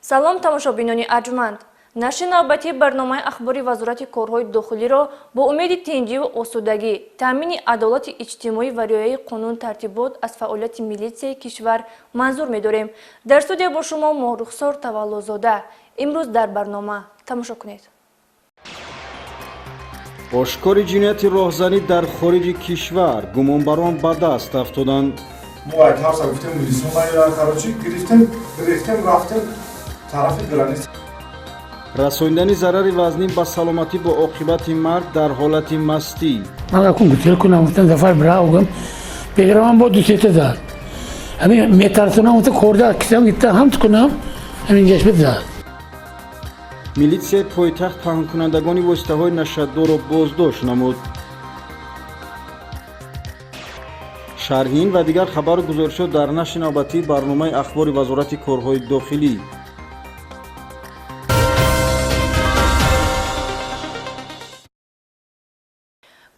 Салом, тамошобинони арҷманд. Нашри навбатии барномаи ахбори Вазорати корҳои дохилиро бо умеди тинҷиву осудагӣ, таъмини адолати иҷтимоӣ ва риояи қонун тартибот аз фаъолияти милитсияи кишвар манзур медорем. Дар студия бо шумо Моҳрухсор Таваллозода. Имрӯз дар барнома тамошо кунед. Ошкори ҷинояти роҳзанӣ дар хориҷи кишвар, гумонбарон ба даст афтоданд. Мо айтарса гуфтем, милисон короче гирифтем, гирифтем, рафтем тарафи граница. Расондани зарари вазнин ба саломатӣ бо оқибати марг дар ҳолати мастӣ. Ман акун гутел кунам, гуфтам, Зафар бира гум беграман бо дусета зад. Ҳамин метарсонам, гуфта, корда кисам гитта ҳамт кунам, ҳамин ҷашбит зад. Милитсияи пойтахт паҳнкунандагони воситаҳои нашъадорро боздошт намуд. Шарҳи ин ва дигар хабару гузоришҳо дар нашри навбатии барномаи ахбори Вазорати корҳои дохилӣ.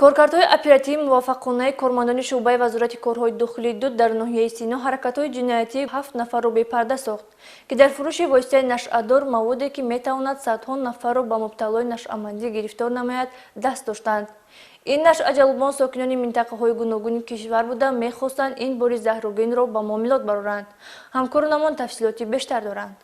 Коркардҳои оперативии муваффақонаи кормандони шӯъбаи Вазорати корҳои дохилӣ ду дар ноҳияи Сино ҳаракатҳои ҷиноятии ҳафт нафарро бепарда сохт, ки дар фурӯши воситаи нашъадор, маводе ки метавонад садҳо нафарро ба мубталои нашъамандӣ гирифтор намояд, даст доштанд. Ин нашъаҷалбон сокинони минтақаҳои гуногуни кишвар буда, мехостанд ин бори заҳрогинро ба муомилот бароранд. Ҳамкоронамон тафсилоти бештар доранд.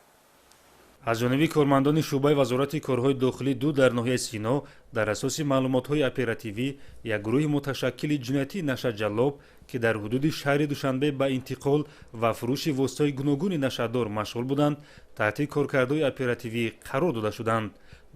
Аз ҷониби кормандони шӯъбаи Вазорати корҳои дохилӣ ду дар ноҳияи Сино дар асоси маълумотҳои оперативӣ як гурӯҳи муташаккили ҷиноятии нашъаҷаллоб, ки дар ҳудуди шаҳри Душанбе ба интиқол ва фурӯши воситаҳои гуногуни нашъадор машғул буданд, таҳти коркардҳои оперативӣ қарор дода шуданд.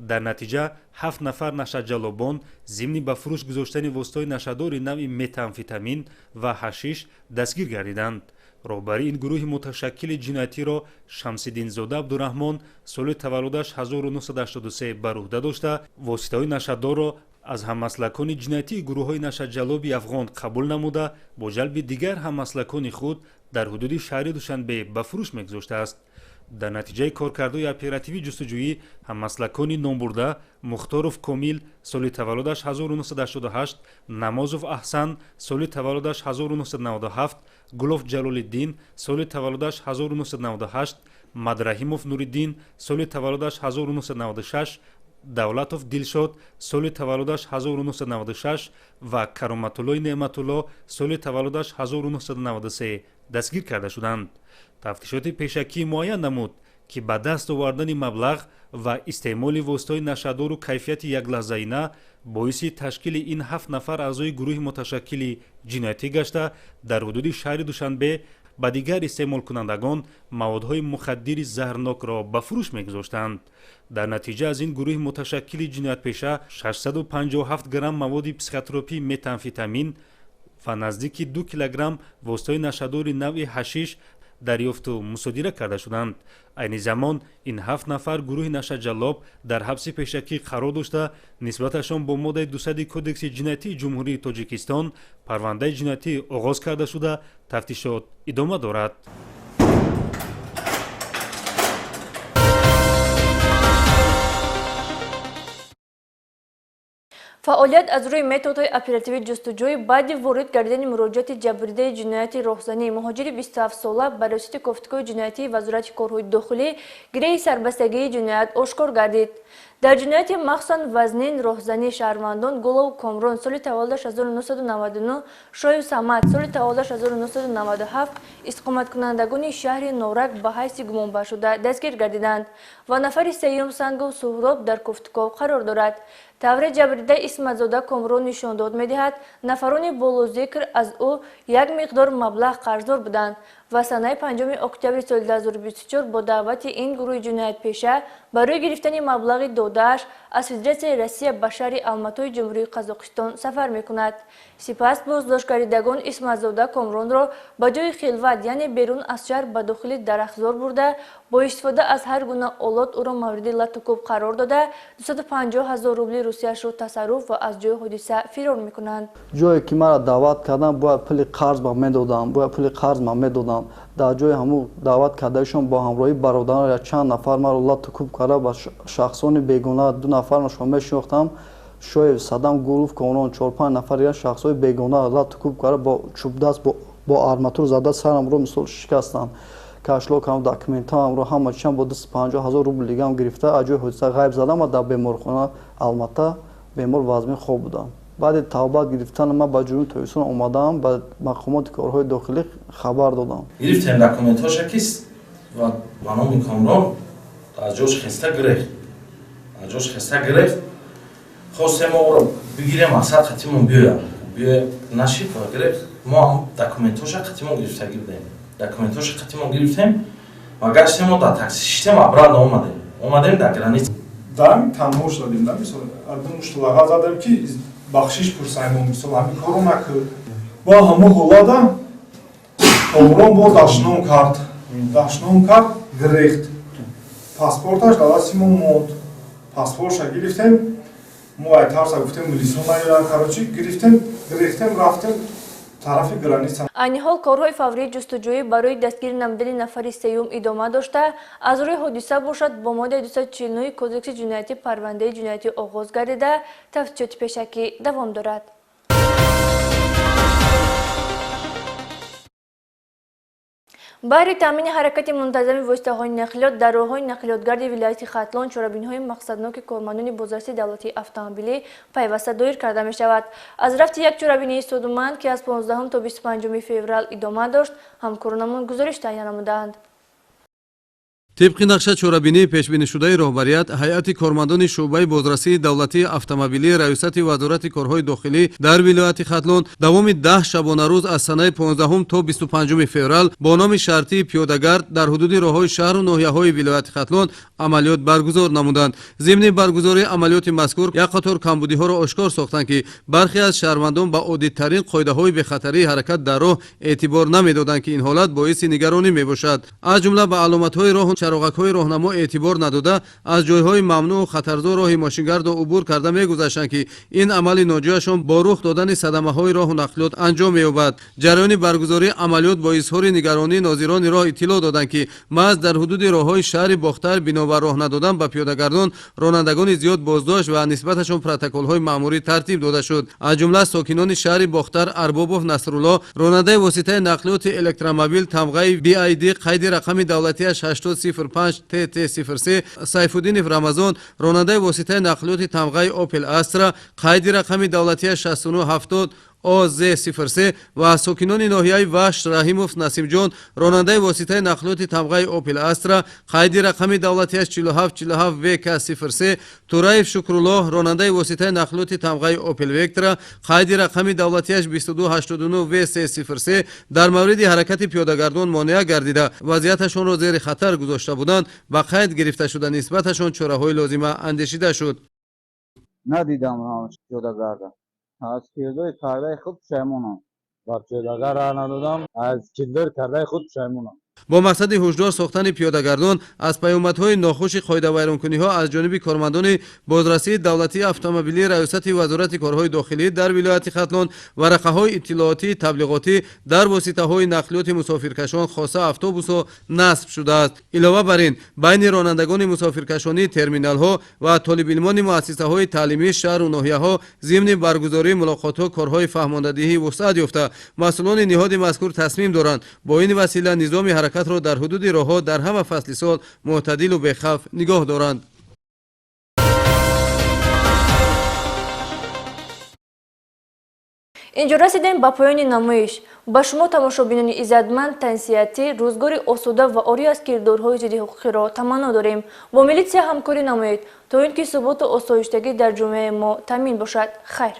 Дар натиҷа ҳафт нафар нашъаҷаллобон зимни ба фурӯш гузоштани воситаҳои нашъадори навъи метамфетамин ва ҳашиш дастгир гардиданд. Роҳбари ин гурӯҳи муташаккили ҷиноятиро Шамсиддинзода Абдураҳмон, соли таваллудаш 1983, бар уҳда дошта, воситаҳои нашъадорро аз ҳаммаслакони ҷиноятии гурӯҳҳои нашъаҷаллоби афғон қабул намуда, бо ҷалби дигар ҳаммаслакони худ дар ҳудуди шаҳри Душанбе ба фурӯш мегузоштааст. Дар натиҷаи коркардҳои оперативӣ ҷустуҷӯӣ ҳаммаслакони номбурда Мухторов Комил, соли таваллудаш 1988, Намозов Аҳсан, соли таваллудаш 1997, Гулов Ҷалолиддин, соли таваллудаш 1998, Мадраҳимов Нуриддин, соли таваллудаш 1996, Давлатов Дилшод, соли таваллудаш 1996 ва Кароматуллои Неъматулло, соли таваллудаш 1993 дастгир карда шуданд. Тафтишоти пешакӣ муайян намуд, ки ба даст овардани маблағ ва истеъмоли воситаҳои нашъадору кайфияти яклаҳзаина боиси ташкили ин ҳафт нафар аъзои гурӯҳи муташаккили ҷиноятӣ гашта, дар ҳудуди шаҳри Душанбе ба дигар истеъмолкунандагон маводҳои мухаддири заҳрнокро ба фурӯш мегузоштанд. Дар натиҷа аз ин гурӯҳи муташаккили ҷиноятпеша 657 грамм маводи психотропӣ метамфетамин ва наздики 2 килограмм воситаҳои нашъадори навъи ҳашиш дарёфту мусодира карда шуданд. Айни замон ин ҳафт нафар гурӯҳи нашъаҷаллоб дар ҳабси пешакӣ қарор дошта, нисбаташон бо моддаи 200 Кодекси ҷиноятии Ҷумҳурии Тоҷикистон парвандаи ҷиноятӣ оғоз карда шуда, тафтишот идома дорад. Фаъолият аз рӯи методҳои оперативии ҷустуҷӯӣ баъди ворид гардидани муроҷиати ҷабрдидаи ҷинояти роҳзанӣ, муҳоҷири 27-сола, ба Раёсати кофтукови ҷиноятии Вазорати корҳои дохилӣ гиреҳи сарбастагии ҷиноят ошкор гардид. Дар ҷинояти махсусан вазнин роҳзанӣ шаҳрвандон Гулов Комрон, соли таваллудаш 1999, Шоев Самад, соли таваллудаш 1997, истиқоматкунандагони шаҳри Норак, ба ҳайси гумонбаршуда дастгир гардиданд ва нафари сеюм Сангов Суҳроб дар кофтуков қарор дорад. Тавре ҷабрдида Исматзода Комрон нишондод медиҳад, нафарони болозикр аз ӯ як миқдор маблағ қарздор буданд ва санаи 5 октябри соли 2024 бо даъвати ин гурӯҳи ҷиноятпеша барои гирифтани маблағи додааш аз Федератсияи Россия ба шаҳри Алматои Ҷумҳурии Қазоқистон сафар мекунад. Сипас боздоштгардидагон Исматзода Комронро ба ҷои хилват, яъне берун аз шаҳр ба дохили дарахтзор бурда, бо истифода аз ҳар гуна олот ӯро мавриди латукӯб қарор дода, 250 ҳазор рубли русияшро тасарруф ва аз ҷои ҳодиса фирор мекунанд. Ҷое ки маро даъват карданд, бояд пули қарз ба медодам, бояд пули қарз ман медодам. Дар ҷои ҳамун даъват кардаишон бо ҳамроҳии бародарон як чанд нафар маро латукӯб карда ба шахсони бегона, ду нафарашон мешинохтам, Шоев Садам, Гулов Комрон, чор-панҷ нафар дигар шахсҳои бегона латукӯб карда, бо чӯбдаст, бо арматур зада сарамро мисол шикастанд. Кошелёкам, документамро ҳама чизам бо 250 ҳазор рубл дигам гирифта, аз ҷои ҳодиса ғайб задам ва дар беморхона Алмата бемор вазмин хоб будам. Баъди тавбат гирифтан ман ба Ҷумҳурии Тоҷикистон омадам, ба мақомоти корҳои дохилӣ хабар додам. Гирифтем документҳоша ки ва ба номи Комрон аз ҷош хеста гирифт. Аз ҷош хеста гирифт. Хостем мо ӯро бигирем, мақсад қатимон биёяд. Биёяд нашид ва гирифт. Мо ҳам документҳоша қатимон гирифтагӣ будем. Документҳоша қатимон гирифтем ва гаштем, мо дар такси шиштем, обратно омадем. Омадем дар граница. Дар танҳо шудем, да, мисол, ду мушт лағат задем ки бахшиш пурсаймон, мисол, ҳамин корро накард. Бо ҳамо ҳолада Комрон боз дашном кард. Дашном кард, гирехт. Паспорташ дар дасти мо монд. Паспортша гирифтем, мо ай тарса гуфтем милисон наёяд, короче, гирифтем, гирехтем, рафтем тарафи граница. Айни ҳол корҳои фаврии ҷустуҷӯӣ барои дастгир намудани нафари сеюм идома дошта, аз рӯи ҳодиса бошад бо моддаи 249 Кодекси ҷиноятӣ парвандаи ҷиноятӣ оғоз гардида, тафтишоти пешакӣ давом дорад. Баҳри таъмини ҳаракати мунтазами воситаҳои нақлиёт дар роҳҳои нақлиётгарди вилояти Хатлон чорабиниҳои мақсадноки кормандони бозрасии давлатии автомобилӣ пайваста доир карда мешавад. Аз рафти як чорабинии судманд, ки аз 15 то 25 феврал идома дошт, ҳамкоронамон гузориш таҳия намудаанд. Тибқи нақша чорабинии пешбинишудаи роҳбарият, ҳайати кормандони шӯъбаи бозрасии давлатии автомобилии Раёсати Вазорати корҳои дохилӣ дар вилояти Хатлон давоми 10 шабонарӯз аз санаи 15 то 25 феврал бо номи шартии пиёдагард дар ҳудуди роҳҳои шаҳру ноҳияҳои вилояти Хатлон амалиёт баргузор намуданд. Зимни баргузории амалиёти мазкур як қатор камбудиҳоро ошкор сохтанд, ки бархе аз шаҳрвандон ба оддитарин қоидаҳои бехатарии ҳаракат дар роҳ эътибор намедоданд, ки ин ҳолат боиси нигаронӣ мебошад. Аз ҷумла ба аломатҳои роҳу чароғакҳои роҳнамо эътибор надода, аз ҷойҳои мамнӯъу хатарзор роҳи мошингардро убур карда мегузаштанд, ки ин амали ноҷояшон бо рух додани садамаҳои роҳу нақлиёт анҷом меёбад. Ҷараёни баргузории амалиёт бо изҳори нигаронии нозирони роҳ иттилоъ доданд, ки маҳз дар ҳудуди роҳҳои шаҳри Бохтар бинобар роҳ надодан ба пиёдагардон ронандагони зиёд боздошт ва нисбаташон протоколҳои маъмурӣ тартиб дода шуд. Аз ҷумла сокинони шаҳри Бохтар Арбобов Насрулло, ронандаи воситаи нақлиёти электромобил тамғаи BID қайди рақами давлатиаш 8005 ТТ03, Сайфуддинов Рамазон, ронандаи воситаи нақлиёти тамғаи Opel Astra қайди рақами давлатиаш 6970 ОЗ03 ва сокинони ноҳияи Вахш Раҳимов Насимҷон, ронандаи воситаи нақлиёти тамғаи Opel Astra қайди рақами давлатиаш 4747 ВК03, Тураев Шукруллоҳ, ронандаи воситаи нақлиёти тамғаи Opel Vectra қайди рақами давлатиаш 2289 ВС03 дар мавриди ҳаракати пиёдагардон монеа гардида, вазъияташонро зери хатар гузошта буданд, ба қайд гирифта шуда, нисбаташон чораҳои лозима андешида шуд. Надидам пиёдагарда. Аз кирдори кардаи худ пушаймонам. Ба пиёдагар раҳ надодам, аз кирдори кардаи худ пушаймонам. Бо мақсади ҳушдор сохтани пиёдагардон аз паёмадҳои нохуши қоидавайронкуниҳо аз ҷониби кормандони бозрасии давлатии автомобилии Раёсати Вазорати корҳои дохилӣ дар вилояти Хатлон варақаҳои иттилоотии таблиғотӣ дар воситаҳои нақлиёти мусофиркашон, хоса автобусҳо, насб шудааст. Илова бар ин, байни ронандагони мусофиркашонии терминалҳо ва толибилмони муассисаҳои таълимии шаҳру ноҳияҳо зимни баргузории мулоқотҳо корҳои фаҳмондадиҳӣ вусъат ёфта, масъулони ниҳоди мазкур тасмим доранд бо ин васила низоми ҳаракатро дар ҳудуди роҳҳо дар ҳама фасли сол мӯътадилу бехавф нигоҳ доранд. Инҷо расидем ба поёни намоиш. Ба шумо тамошобинони иззатманд тансиҳатӣ, рӯзгори осуда ва орӣ аз кирдорҳои зиддиҳуқуқиро таманно дорем. Бо милитсия ҳамкорӣ намоед, то ин ки суботу осоиштагӣ дар ҷомеаи мо таъмин бошад. Хайр.